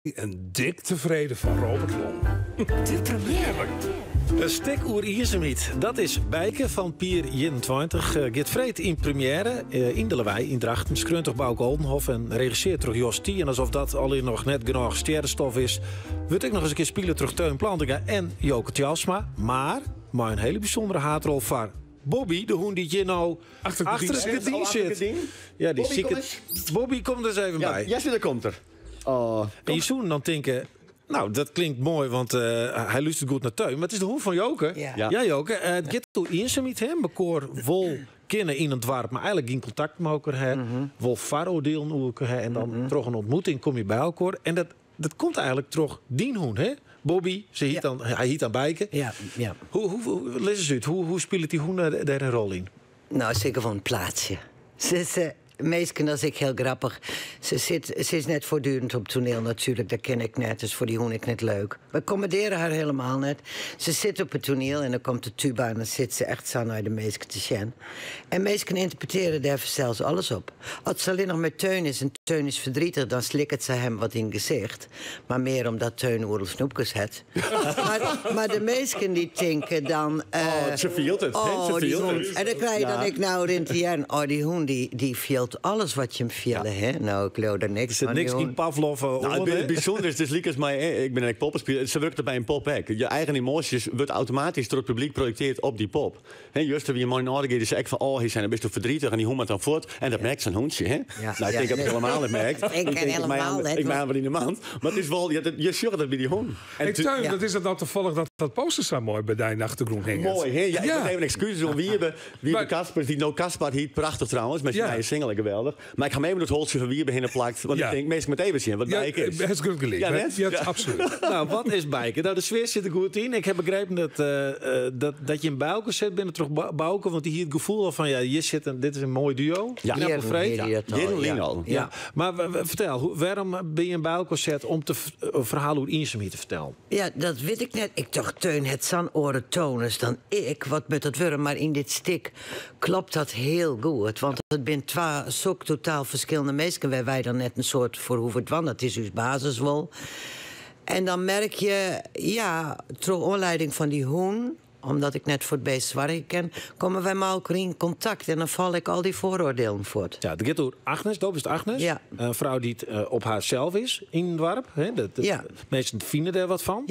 En dik tefreden fan Robert Long. De premiêre. In stik oer iensumheid. Dat is Bijke fan Pier 21. Giet freed yn premiêre yn de Lawei yn Drachten. Skreaun troch Bouke Oldenhof en regisseard troch Jos Thie. En alsof dat allinnich noch net genôch stjerrestof is, wurdt ek noch ris in kear spile troch Teun Plantinga en Joke Tjalsma. Mar mei in hiele bysûndere haadrol foar Bobby, de hûn dy't hjir no Achter it achter it gerdyn sit. gerdyn Oh, achter it sit. gerdyn? Ja, dy Bobby, kom siket. eens. Bobby, kom der ris even Ja, by. Jesse, daar komt er. Oh, En je soenen dan tinke, nou, dat klinkt moai, want hy lústeret goed nei Teun. Mar it is de hûn fan Joke. Ja. Ja. Ja, Joke. It giet oer iensumheid, hè? Mekoar wol kinne yn in doarp, mar eigenlik gjin kontakt mei elkoar ha. Wol foaroardielen oer elkoar ha. En dan troch in ontmoeting kom je by elkoar. En dat komt eigenlik troch dyn hûn, hè? Bobby, se hiet dan, hy hiet dan Bijke. Ja. Hoe, lis ris út, hoe spilet dy hûn dêr in rol yn? Nou, seker fan in plaatsje. Minsken, dat is ek hiel grappich. Se is net foartdurend op toaniel natuerlik, dat kin ik net. Dus foar dy hûn ek net leuk. We kommandearje har hielendal net. Se sit op it toaniel en dan komt de tuba en dan sit se echt sa nei de minsken te sjen. En minsken ynterpretearje dêr fansels alles op. As se allinnich mei Teun is en Teun is ferdrietich, dan slikket se him wat yn it gesicht. Mar mear omdat Teun oeral snoepkes hat. Mar de minsken dy tinke dan... Oh, se fielt it, hè? Se Oh, dy fielt hûn. it. En dan krije je dan ek nou rint te hearren, oh, dy hûn dy fielt alles wat je him fiele, hè? Nou, ik leau der niks Er zit fan, niks dy yn hûn. Pavlov, Nou, oan, hè? it bysûndere is, dus lykas mei, ik bin ek poppenspiler, se wurket by in pop ek. Je eigen emoasjes wurdt automatysk troch it publyk projektearre op dy pop. Hè, juster wie in moai âlder, dy sei ek fan, oh, hy sei, dan bisto ferdrietich en dy hûn moat dan fuort. En dat merkt sa'n hûntsje, hè? Ja. Nou, ik tink dat ik hielendal net merkt. Ik Ik ken tink, ik mei hielendal net, ik mei him wer yn de mand. Mar it is wol, ja, je sjogge dat by dy hûn. En Hey, Teun, Ja. wat is dat nou tafallich dat dat poster sa moai by dy yn de achtergrûn hinget? Moai, hè? Ja, ik moat even ekskuses oan Wiebe. Wiebe Kaspers, dy't no Caspar hiet. Prachtich trouwens, mei syn nije single, geweldich. Mar ik ha him even it holtsje fan Wiebe hinne plakt, want ik tink, minsken moatte even sjen wat Bijke is. Het is grut gelyk. Ja, net? Ja, absolút. Nou, wat is Bijke? Nou, de sfear sit der goed yn. Ik ha begrepen dat jim by elkoar set binne troch Bouke, want dy hie it gefoel al fan, ja, hjir sit in, dit is in moai duo. Ja. Knap freed. Jierren hie dat al, Jierren lyn ja. al. Ja. Mar fertel, wêrom binne jim by elkoar set om in ferhaal oer iensumheid te fertellen? Ja, dat wit ik net. Ik tocht, Teun hat sa'n oare tonus dan ik. Wat moat dat wurde? Mar yn dit stik kloppet dat hiel goed. Want it binne twa sok totaal ferskillende minsken wêr't wy dan net in soad foar hoege dwaan. Dat is ús basis wol. En dan merk je, ja, troch oanlieding fan dy hûn, omdat ik net foar it beest soargje kin, komme wy mei elkoar yn kontakt en dan falle ek al dy foaroardielen fuort. Ja, it giet oer Agnes, dat is Agnes. Ja. In frou dy't op harsels is yn it doarp. Hè, minsken fine dêr wat fan.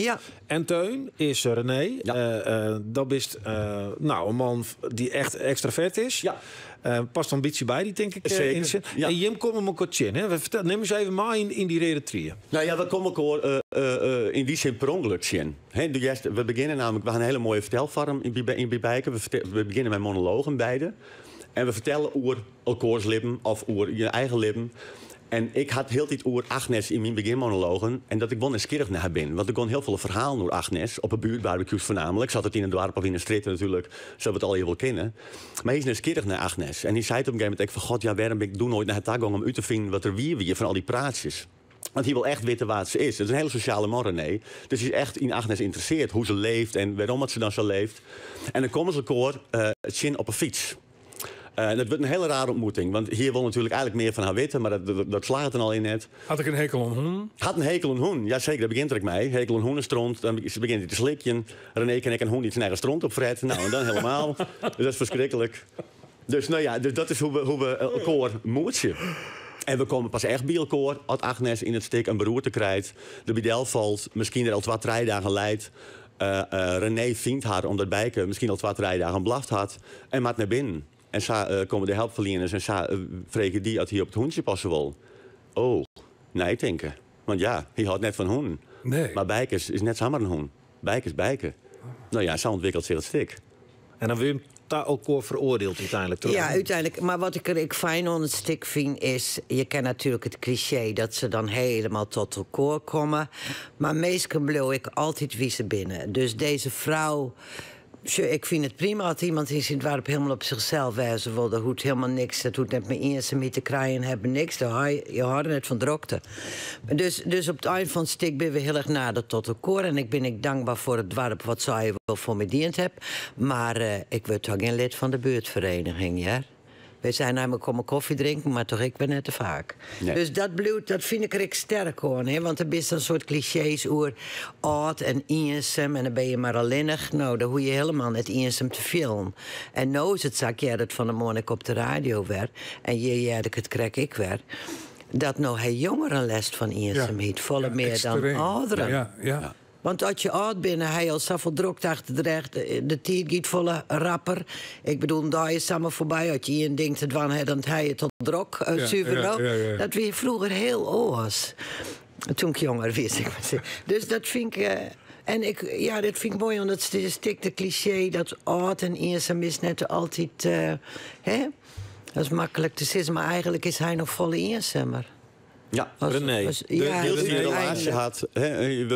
En Teun is René. Dat bist nou, in man dy't echt ekstravert is. Past in bytsje by dy, tink ik, yn de sin. En jim komme elkoar tsjin. Hè? Fertel, nim ús even mei yn dy reade trie. Nou ja, we komme elkoar yn dy sin per ûngelok tsjin. Hè, de eerste, we begjinne nammentlik, we ha in hiele moaie fertelfoarm yn by Bijke. We begjinne mei monologen beide. En we fertelle oer elkoars libben of oer je eigen libben. En ik ha it hieltyd oer Agnes yn myn begjinmonologen. En dat ik wol nijsgjirrich nei har bin. Want der gean hiel folle ferhalen oer Agnes. Op 'e buertbarbecues foarnaamlik. Sa't it yn in doarp of yn in strjitte natuerlik, sa't we it allegear wol kinne. Mar hy is nijsgjirrich nei Agnes. En hy sei op in gegeven momint ek fan, God, ja, wêrom bin ik doe noait nei har ta gong om út te finen wat der wier wie fan al dy praatsjes. Want hy wol echt witte wa't se is. It is in hiele sosjale man, René. Dus hy is echt yn Agnes ynteressearre. Hoe se leeft en wêrom dat se dan sa leeft. En dan komme se elkoar tsjin op 'e fyts. Dat wurdt in hiele rare ûntmoeting. Want hy wol natuerlik eigenlik mear fan har witte, mar dat slagget dan al net. Hat ek in hekel oan hûnen? Hat in hekel oan hûnen, ja seker, dêr begjint er ek mei. Hekel oan hûnestront, dan begjint hy te slikjen. René ken ek in hûn dy't syn eigen stront opfret. Nou, en dan hielendal. Dus dat is ferskriklik. Dus, nou ja, dus dat is hoe we elkoar moetsje. En we komme pas echt by elkoar as Agnes yn it stik in beroerte krijt, der by del falt, miskien der al 2, 3 dagen leit. René fynt har omdat Bijke miskien al 2, 3 dagen blaft hat en moat nei binnen. En sa komme de helpferlieners en sa freegje dy oft hy op it hûntsje passe wol. Oh, neitinke. Want ja, hy hâldt net fan hûnen. Nee. Mar Bijke is net samar in hûn. Bijke is Bijke. Nou ja, sa ûntwikkelt sich it stik. En dan wurde jim ta elkoar feroardield úteinlik, troch? Ja, úteinlik. Mar wat ik der ek fijn oan it stik fyn is, je kenne natuerlik it klisjee dat se dan hielendal tot elkoar komme. Mar minsken bliuwe ek altyd wie se binne. Dus dizze frou, sjoch, ik fyn it prima as iemand yn syn doarp hielendal op sichsels wêze wol. Dat hoecht hielendal niks, dat hoecht net mei iensumheid te krijen, hawwe niks. Daar hou je hâlde net fan drokte. Dus op it ein fan it stik binne we hiel erch nader tot elkoar. En ik bin ek dankber foar it doarp wat sy wol foar my dien hat. Mar ik wurd toch gjin lid fan de buertferiening, hear. Wy seinen namelijk komme koffie drinken, mar toch ek wer net te faak. Nee. Dus dat bliuwt, dat fyn ik der ek sterk oan, hè? Want der binne sa'n soad klisjees oer âld en iensum en dan binne je mar allinnich. No, dan hoege je hielendal net iensum te fielen. En no is it sa, ik hearde it fan 'e moarn ek op de radio wer en hjir hearde ik it krekt ek wer, dat no ha jongeren lêst fan iensumheid, folle mear dan Ekstreem. âlderen. Ja, ja. Want as je âld binne, ha je al safolle drokte achter de rêch, de tiid giet folle rapper. Ik bedoel, in dei is samar foarby. As je ien ding te dwaan ha, dan ha je it al drok, suver no. Dat wie froeger hiel oars. Toen ik jonger wie, sil ik mar sizze. Dus dat fyn ik. En ik, ja, dat fyn ik moai, want it is ek de klisjee dat âld en iensum is net altyd. Hè? Dat is maklik te sizzen, mar eigentlik is hy noch folle iensumer. Ja, René. Ja, Wylst hy in René. relaasje hat, hè,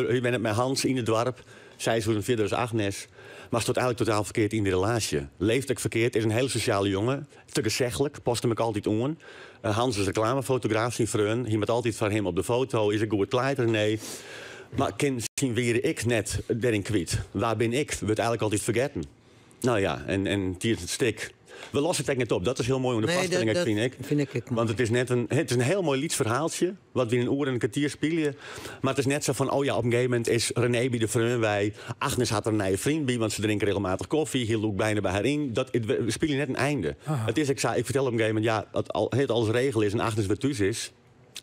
hy wennet mei Hans yn it doarp. Sy is oer fierder as Agnes. Mar stiet eigentlik totaal ferkeard yn dy relaasje. Leeft ek ferkeard, is in hiele sosjale jonge. Te gesechlik, past him ek altyd oan. Hans is reklamefotograaf, syn freon. Hy moat altyd foar him op de foto. Is er goed kleid, René? Mar kin syn wiere ik net dêryn kwyt. Wa bin ik? Wurdt eigentlik altyd fergetten. No ja, en tidens it stik. We losse it ek net op. Dat is hiel moai oan de Nee, foarstelling, dat fyn ik. fyn ik ek moai. Want it is net in, it is in hiel moai lyts ferhaaltsje, wat we yn in oere en in kertier spylje. Mar it is net sa fan, oh ja, op in gegeven momint is René by de freon wei. Agnes hat der in nije freon by, want se drinke regelmatich kofje. Hy lûkt byna by har yn. Dat, it, we spylje net in einde. It is ek sa, ik fertel op in gegeven momint, ja, as al, it alles regele is en Agnes wer thús is,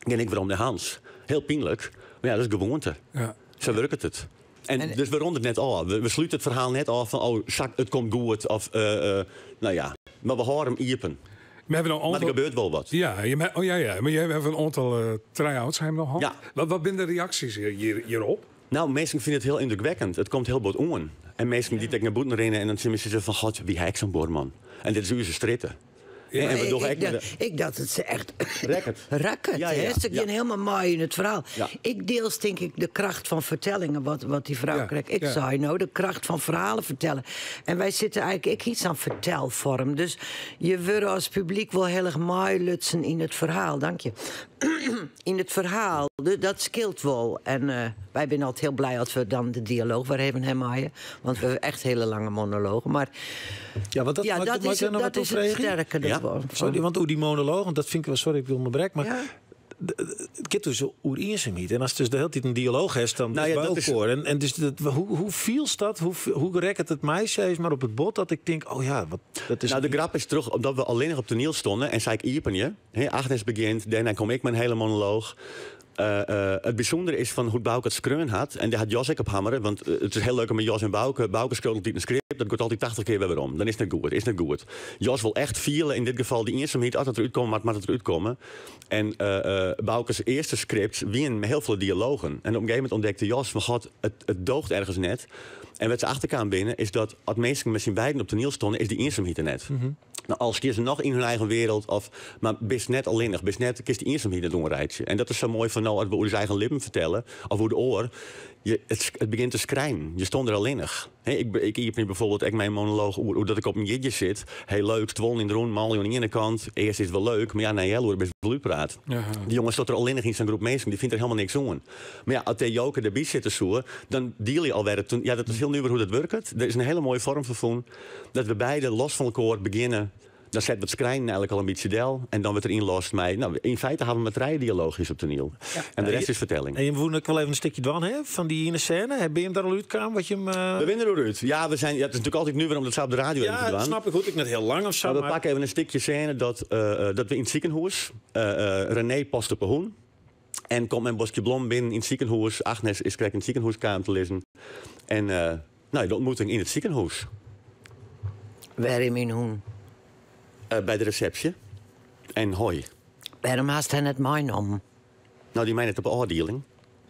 gean ik werom nei Hans. Hiel pynlik, mar ja, dat is gewoante. Sa wurket it. En dus we rûne it net ôf. We slute it ferhaal net ôf fan, oh, sa, it komt goed. Of, no ja. Mar we hâlde him iepen. We hawwe no Mar der gebeurt wol wat. Ja, je, oh ja, ja. Mar je hawwe in oantal try-outs ha jim no hân. Ja. Wat binne de reaksjes hjirop? No, minsken fine it hiel yndrukwekkend. It komt hiel bot oan. En minsken dy't ek nei bûten rinne en dan tsjin my sizze fan, God, wy ha ek sa'n buorman. En dit is ús strjitte. Ja. En we dogge ek Ik dacht dat se echt Rekket. Rekket, hè? Se gean hielendal mei yn it ferhaal. Ik diels tink ik de kracht fan fertellingen, wat dy frou krekt ek sei, no, de kracht fan ferhalen fertelle. En wy sitte eigentlik ek yn sa'n fertelfoarm. Dus je wurde as publyk wol hiel erch meilutsen yn it ferhaal. Dank je. Yn it ferhaal. Dat skeelt wol. En wy binne altyd hiel blij as we dan de dialooch wer even ha meie. Want we hawwe echt hiele lange monologen. Mar Ja, want dat, ja, mag, dat mag is, ik daar nog dat wat is op it fregen? sterke derfan. Sorry, want oer dy monologen, dat fyn ik wol, sorry, ik ûnderbrek, mar it giet dus oer iensumheid. En ast dus de hiele tiid in dialooch hast, dan Nou is ja, by dat is elkoar. En dus dat, hoe fielst dat? Hoe rekket it my sis mar op it bot dat ik tink, oh ja, wat, dat is Nou, de grap is terug, omdat we allinnich op toneel stonden en sei ik iepenje. Hè, Agnes begjint, dêrnei kom ik mei in hiele monolooch. It bysûndere is fan hoe't Bauke it skreaun hat, en dêr hat Jos ek op hammere, want it is hiel leuk om mei Jos en Bauke. Bauke skriuwt altyd in skript, dat giet altyd 80 kear wer werom. Dan is it net goed, is net goed. Jos wol echt fiele, yn dit gefal dy iensumheid, as it derút komme moat, moat it derút komme. En Bauke's earste skripts wienen mei hiel folle dialogen. En op in gegeven momint ûntdekte Jos fan, god, it doocht ergens net. En wêr't se achterkaam binne, is dat as minsken mei syn beiden op toneel stonden, is dy iensumheid der net. No, al stean se noch yn hun eigen wereld, of, mar bist net allinnich, bist net, kinst dy iensumheid net oanreitsje. En dat is sa moai fan no, as we oer ús eigen libben fertelle, of oer de oar, it begjint te skrijnen. Je stond der allinnich. Hè, ik iepenje byfoarbyld ek myn monolooch oer dat ik op in jierdei sit. Heel leuk, stuollen yn de rûn, manlju oan de iene kant. Earst is it wol leuk, mar ja, nei healoere bist wol útpraat. Dy jonge stiet der allinnich yn sa'n groep minsken, dy fynt der hielendal niks oan. Mar ja, as dêr Joke derby sitte soe, dan diele je alwer it. Ja, dat is hiel nuver hoe't dat wurket. Der is in hiele moaie foarm foar fûn. Dat we beide los fan elkoar begjinne. Dan set we it skrijnen eigentlik al in bytsje del. En dan wurdt der ynlost mei, no, yn feite hawwe we mar trije dialoochjes op toneel. En de rest is fertelling. En jim woene ek wol even in stikje dwaan, hè, fan dy iene sêne. Binne jim der al útkaam? Wat jim, We binne der oer út. Ja, we zijn, ja, it is natuerlik altyd nuver om dat sa op de radio Ja, even te dwaan. snap ik goed. Ek net hiel lang of sa, Mar we mar pakke even in stikje sêne dat we yn it sikehûs. René past op 'e hûn. En komt mei in boskje blommen binnen yn it sikehûs. Agnes is krekt yn it sikehûs kaam te lizzen. En no, de ontmoeting yn it sikehûs. Wêr is myn hûn? By de resepsje. En hoi. Wêrom hast har net meinommen? No, dy mei net op de ôfdieling.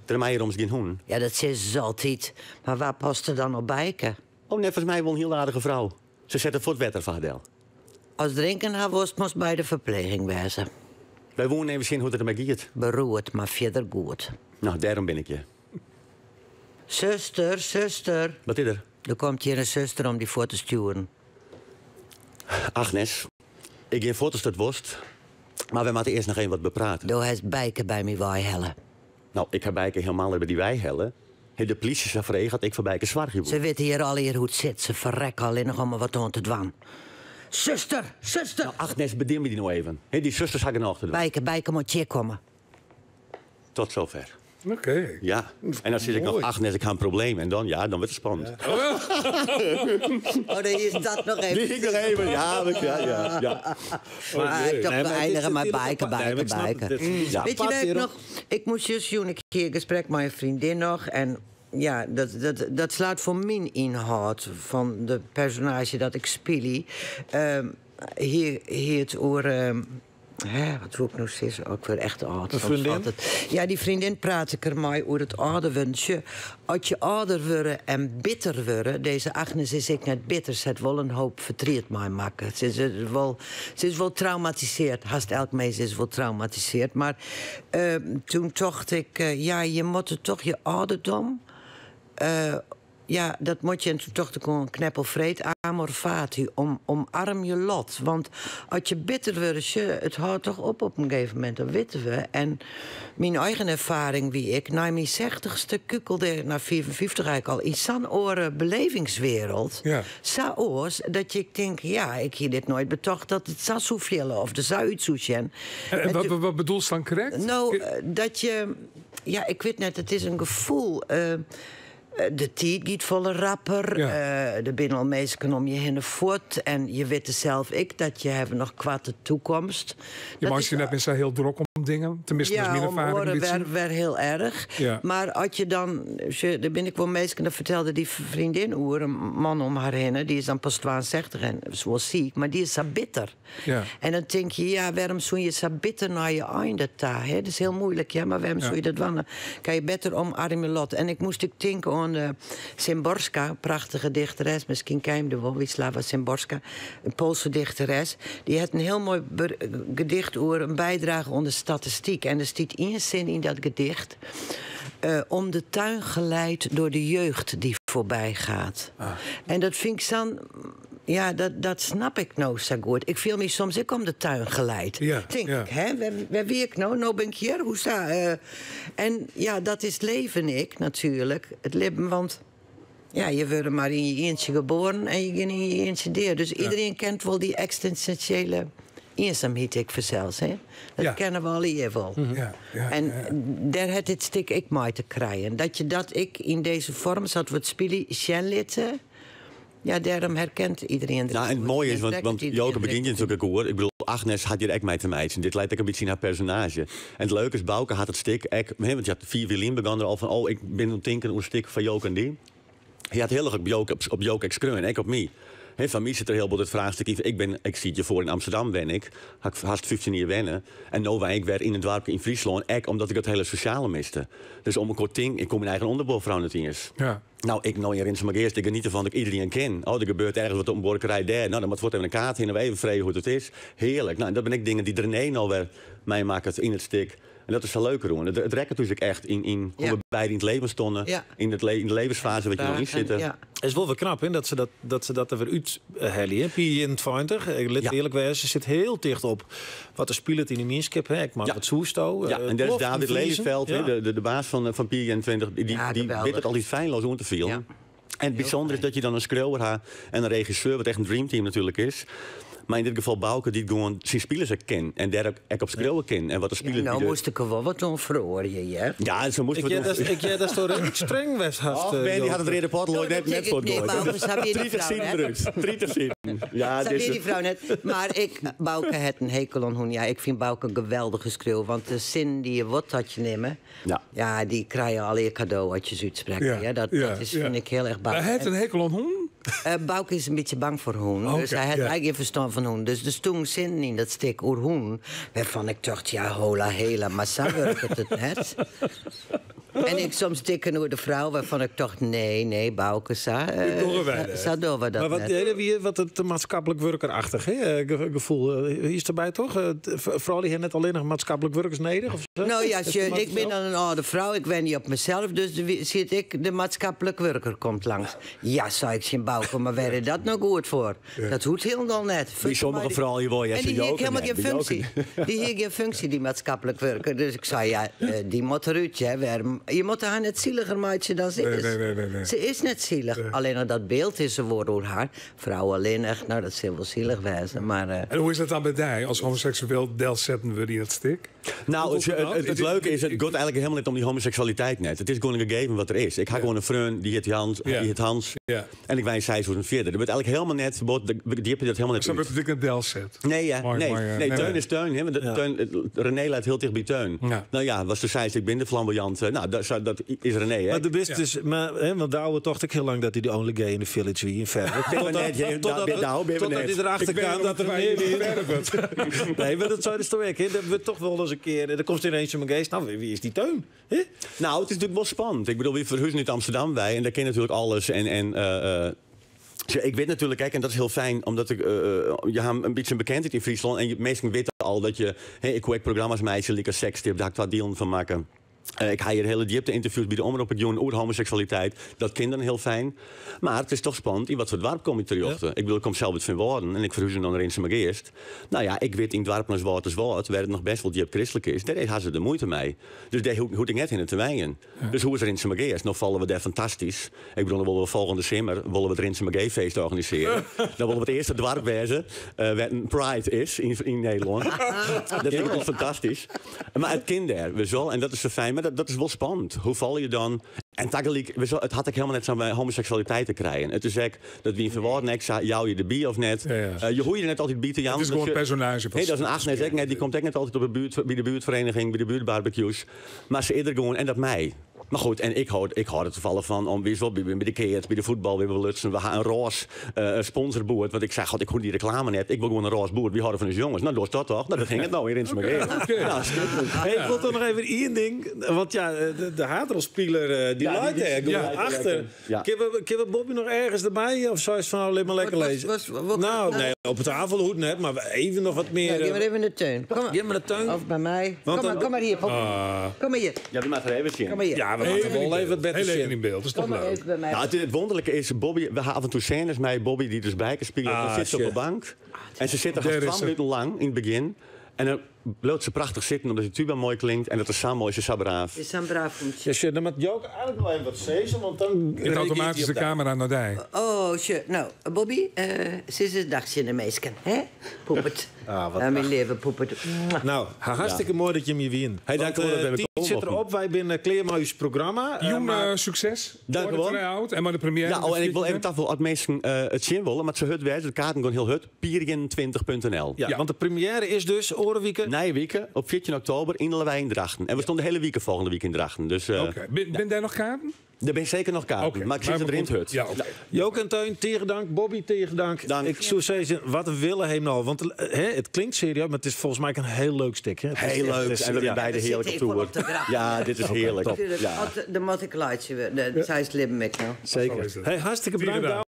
Der meie ommers gjin hûnen. Ja, dat sizze se altyd. Mar wa past der dan op Bijke? Oh, neffens my wol in hiel aardige frou. Se sette fuort wetter foar har del. Ast drinken ha wolst, moatst by de ferpleging wêze. Wy woene even sjen hoe't it dermei giet. Beroerd, mar fierder goed. No, dêrom bin ik hjir. Suster, suster. Wat is der? Der komt hjir in suster om dy fuort te stjoeren. Agnes, ik gean fuort ast dat wolst, mar wy moatte earst noch even wat beprate. Do hast Bijke by my weihelle. No, ik ha Bijke hielendal net by dy weihelle. Hat de plysje sa frege oft ik foar Bijke soargje woe. Se witte hjir allegear hoe't it sit. Se ferrekke allinnich om der wat oan te dwaan. Suster, suster! Nou, Agnes, bedimje dy no even. Hè, dy susters ha genôch te dwaan. Bijke, Bijke moat hjir komme. Tot zover. Oké. Ja. En dan sis ik noch, Agnes, ik ha in probleem. En dan, ja, dan wurdt it spannend. Oh, dan is dat noch even. Die ik noch even, ja, ja, ja, ja. Maar ik dacht, Nee, we maar het is eindigen maar natuurlijk bijke, apart. Nee, bijke, maar ik snap bijke. het. Het is Ja. Weet je apart dat ik hier nog... Ik moest juist jûn een keer gesprek met een vriendin nog. En ja, dat slaat voor mijn inhoud van de personage dat ik speel. Hier het oor... hè, wat doe ik nou steeds? Ook weer echt oud. Een Soms vriendin? valt het. Ja, die vriendin praat ik er mij over het ouder worden. Tje, als je ouder worden en bitter worden... Deze Agnes is ik net bitter. Ze heeft wel een hoop verdriet mij maken. Ze is wel traumatiseerd. Haast elk mens is wel traumatiseerd. Maar toen dacht ik, ja, je moet het toch je ouderdom... Ja, dat moet je. En toen dacht ik een kneppelvreed, amor fati, omarm je lot. Want als je bitter wordt, het houdt toch op op een gegeven moment, dat weten we. En mijn eigen ervaring, wie ik, na mijn 60ste kukelde, na 54 eigenlijk al, in zo'n oren belevingswereld. Zo oors, dat je denkt, ja, ik hier dit nooit betocht dat het zou zoveel of de zou uitzoeken. En En toen wat bedoel je dan correct? Nou, dat je, ja, ik weet net, het is een gevoel. De tijd gaat volle rapper. De binnen al mensen om je heen voort. En je weet zelf ik dat je hebben nog kwade toekomst. Je Dat maakt is je net met heel druk om dingen. Tenminste, dat is ja, mijn om ervaring een oren beetje. weer heel erg. Maar als je dan, ze, daar ben ik wel meestal, dat vertelde die vriendin oer, een man om haar heen, die is dan pas 62 en is wel ziek, maar die is zo bitter. En dan denk je, ja, waarom zou je zo bitter naar je einde ta, hè? Dat is heel moeilijk, ja, maar waarom zou je dat wannen? Kan je beter omarmen lot. En ik moest ik denken aan de Szymborska, prachtige dichteres, misschien ken je hem wel, Wisława Szymborska, een Poolse dichteres. Die had een heel mooi gedicht over een bijdrage onder statistiek. En er staat één zin in dat gedicht. Om de tuin geleid door de jeugd die voorbij gaat. En dat vind ik zo'n... Ja, dat snap ik nou zo goed. Ik voel me soms ik om de tuin geleid. Denk ik, hè? Waar wie ik nou? Nou ben ik hier. Hoe sta? En ja, dat is het leven, ik natuurlijk. Het leven, want ja, je wordt maar in je eentje geboren en je gaat in je eentje neer. Dus iedereen kent wel die existentiële eenzaamheid, ik verzels, hè? Dat kennen we al hier wel. En daar had dit stuk ik mij te krijgen. Dat je dat ik in deze vorm zat wat spelen, litten. Ja, daarom herkent iedereen het. Nou, en het mooie is, Trekt want iedereen Joke begint je natuurlijk ook hoor. Ik bedoel, Agnes had hier echt mij te meiden. Dit lijkt ook een beetje naar haar personage. En het leuke is, Bouke had het stik, ek, hè, want je had 4 wielen begon er al van, oh, ik ben aan het denken over het stik van Joke en die. Hij had heel erg op Joke, op, op Joke ekskreun, ik op mij. Hè, van mij zit er heel veel het vraagstuk in. Ik ben, ik zie het je voor in Amsterdam ben ik. Had ik haast 15 jaar wennen. En nou ben ik weer in het dorp in Friesland. Ek, omdat ik het hele sociale miste. Dus om een kort ding, ik kom mijn eigen onderbuurvrouw net eens. Nou, ik nou hier in zijn eerst, ik geniet ervan dat ik iedereen ken. Oh, er gebeurt ergens wat op een boerderij daar. Nou, dan moet wordt even een kaart in en we even vreden hoe het is. Heerlijk. Nou, en dat ben ik dingen die René nou weer mij maken in het stik. En dat is wel leuker, hoor. Het rekken dus ik echt in hoe we beide in het leven stonden. In de levensfase wat je nog in Vragen, zitten. ja. Het is wel weer knap, hè, dat ze dat er weer uit halen, hè. P21, ik let eerlijk wezen, ze zit heel dicht op wat er speelt in de mienskip, hè. Ik maak het soesto, Ja, en daar is klopt, David die Vriezen. Lelyveld, hè, de baas van P21, Ja, die geweldig. weet het altijd feilloos om te vielen. En het bijzondere is dat je dan een schreeuwer hebt en een regisseur, wat echt een dreamteam natuurlijk is. Maar in dit geval Bouke, die gewoon zijn spelers herkent. En daar ook op schreeuwen kan. En wat de spelers Ja, nou die de moest ik er wel wat om verhoren, hè? Ja, ze moesten Ik wat jij om dat, ik jij dat door een streng was, had, Och, Ben, die had het Joke. rode potlood Oh, dat net denk voor ik niet, het gooien. Bouke, snap je die 30 vrouw zin net? drugs. 30 zin. Ja, Snap dit je is die vrouw net? Maar ik, Bouke het een hekel aan hoen. Ja, ik vind Bouke een geweldige schreeuw. Want de zin die je wordt dat je nemen, ja, die krijg je al je cadeau als je ze uitspreekt. Ja, dat is, vind ik heel erg Bouke. Maar hij heeft een hekel aan hoen? Bouke is een beetje bang voor hoen. Dus hij had eigenlijk geen verstand van hoen. Dus toen zin in dat stik oer hoen, waarvan ik dacht, ja, hola, hela, maar zo werkt het net. En ik soms dikke door de vrouw, waarvan ik dacht, nee, nee, Bouke, Dit doen wij net. zo doen we dat Maar wat net. deden we hier? Wat het maatschappelijk werkerachtig, hè? Gevoel is erbij toch? Vooral die hebben net alleen nog maatschappelijk werkers nodig? Of zo? Nou ja, Is je, het ik ben zo? dan een oude vrouw, ik ben niet op mezelf, dus zit ik, de maatschappelijk werker komt langs. Ja, zei ik, geen Bouke, maar waar is dat nou goed voor? Dat hoeft helemaal net. Die sommige vrouwen, je wil, ja, En ze die hier joken helemaal net, geen die functie. joken. Die hier geen functie, die maatschappelijk werker. Dus ik zei, ja, die moet eruit, hè. Waarom? Je moatte har net siliger meitsje dan se is. Nee, nee, nee, nee. Se is net silich. Allinnich dat byld is der wol oer har. Frou allinnich, no dat sil wol silich wêze, mar. En hoe is dat dan by dy, as homoseksueel delsetten wurde yn it stik? Nou, it leuke is, it giet eigenlik helemaal net om dy homoseksualiteit net. It is gewoan in gegeven wat der is. Ik ha gewoan in freon, dy hjit Jans, dy hjit Hans. En ik wenje 6000 fierder. Der wurdt eigenlik helemaal net, bot, djipje dat helemaal net Sa út. wurdt it ek net delset. Nee, ja. Moai, Nee, moai, nee, nee, Teun nee. is Teun. Hè, want Teun, René leit hiel ticht by Teun. Nou ja, watsto seist, ik bin de flamboyante. Nou, dat, dat is René, hè. Mar do bist dus, mar, hè, want Douwe tocht ek hiel lang dat hy de only gay in the village wie yn Ferwert. Binne we net, hè, Douwe, binne we Totdat net. hy derachter Ik ben kaam dat er nog mear wie. Ferwert. Nee, mar dat sei do ek, hè. Dat wurdt toch wol ris in kear. Der komt ineens in geast. Nou, wie is dy Teun? Hè? Nou, it is natuerlik wol spannend. Ik bedoel, wy ferhuzen út Amsterdam wei en dêr kin natuerlik alles. En ik wit natuerlik ek, en dat is hiel fijn, omdat ik, je ha in bytsje in bekendheid yn Fryslân en minsken witte al dat je, hè, ik koe ek programma's meitsje lykas Sekstip, dêr ha ik twa dielen fan makke. Ik ha hjir hiele djipte ynterviews by de Omrop jûn oer homoseksualiteit. Dat kin dan hiel fijn. Mar it is toch spannend, yn wat foar doarp kom je terjochte? Ik bedoel, ik kom sels út Feanwâlden en ik ferhuze dan nei Rinsumageast. Nou ja, ik wit yn doarpen as Wâlterswâld, wêr't it noch bêst wol djip kristlik is, dêr ha se der muoite mei. Dus dêr hoech ik net hinne te wenjen. Dus hoe is Rinsumageast? No falle we dêr fantastysk. Ik bedoel, dan wolle we folgjende simmer wolle we it Rinsumageefeest organisearje. Dan wolle we it earste doarp wêze wêr't in Pride is yn Nederlân. Dat fyn ik fantastysk. Mar it kin dêr, witst wol. En dat is sa fijn, mar dat is wol spannend. Hoe falle je dan? En tagelyk, witst wol, it hat ek helemaal net sa mei homoseksualiteit te krijen. It is ek dat wy yn Feanwâlden ek sa, jou je derby of net. Je hoege je der net altyd by te jaan. It is gewoan in personaazje. Nee, dat is in Agnes ek net. Dy komt ek net altyd op de buert, by de buertfereniging, by de buertbarbecues. Mar se is der gewoan en dat mei. Mar goed, en ik hâld, ik hâld der tafallich fan om, witst wol, by de keats, by de fuotbal, wy belutsen. We ha in rôs sponsorboerd. Want ik sei, god, ik hoech dy reklame net. Ik wol gewoan in rôs boerd. Wy hâlde fan ús jonges. Nou, dochst dat toch? Nou, dat hinget no yn Rinsumageast. Nou, skitterend. Hey, ik wol toch noch even ien ding. Want ja, de haadrolspiler dy leit dêr gewoan achter. Kinne we, kinne we Bobby noch ergens derby? Of seist fan, oh, lit mar lekker lizzen? Nou, nee, op tafel hoecht net, mar even noch wat mear. Gean mar even nei Teun. Kom mar. Gean mar nei Teun. Of by my. Want Kom mar, dan- kom mar hjir, Bobby. Kom mar hjir. Ja, wy moatte der even sjen. Kom mar hjir. Ja, we moatte wol even wat better Heel even sjen. yn byld, dat is toch Kom mar leuk. even by my. Nou, it wûnderlike is, Bobby, we ha af en toe sênes mei Bobby dy't dus Bijke spilet. Ah, Dan sit se op shit. de bank. En se sit der hast Dêr is twa se. minuten lang yn it begjin. En dan bliuwt se prachtich sitten, omdat dy tuba moai klinkt. En dat is sa moai, se is sa braaf. Is sa'n braaf hûntsje. Ja, sjoch, dan moat Joke eigenlik noch even wat sizze, want dan Giet automatysk de kamera nei dy. Oh, sjoch. No, Bobby, sis ris dach tsjin de minsken, hè? Poepert. Ah, wat Myn leave poepert. Nou, hartstikke moai dat jim hjir wienen. Hey, dank Want, wol dat we tiid sit komen derop. Wy binne klear mei ús programma. Jûn Mar- sukses. Dank Foar de wol. try-out en mei de première. Ja, oh, en ik wol even tafoegje, as minsken it sjen wolle, moat se hurd wêze, de kaarten gean hiel hurd, pier21.nl. Ja, want de première is dus oare wike. Nije wike, op 14 oktober, yn de Lawei yn Drachten. En we stonden de hiele wike folgjende wike yn Drachten. Dus Oké. Bin dêr noch kaarten? Der binne seker noch kaarten, Oké. mar ik sis Maar it rint hurd. Ja, oké. Joke en Teun, tige dank. Bobby, tige dank. Dank. Ik soe sizze, wat in wille heem no. Want hè, it klinkt serieus, mar it is folgens my ek in hiel leuk stik. Hè? It is Hiel echt, leuk. het is- En we ja. binne beide We hearlik op sitte toer. ek wol op de grap. Ja, dit is hearlik. Natuerlik, Ja. de moat ik laitsje wurde. Sy is libben ek no. Seker. Zo is het. Hey, hartstikke Tige bedankt. dank.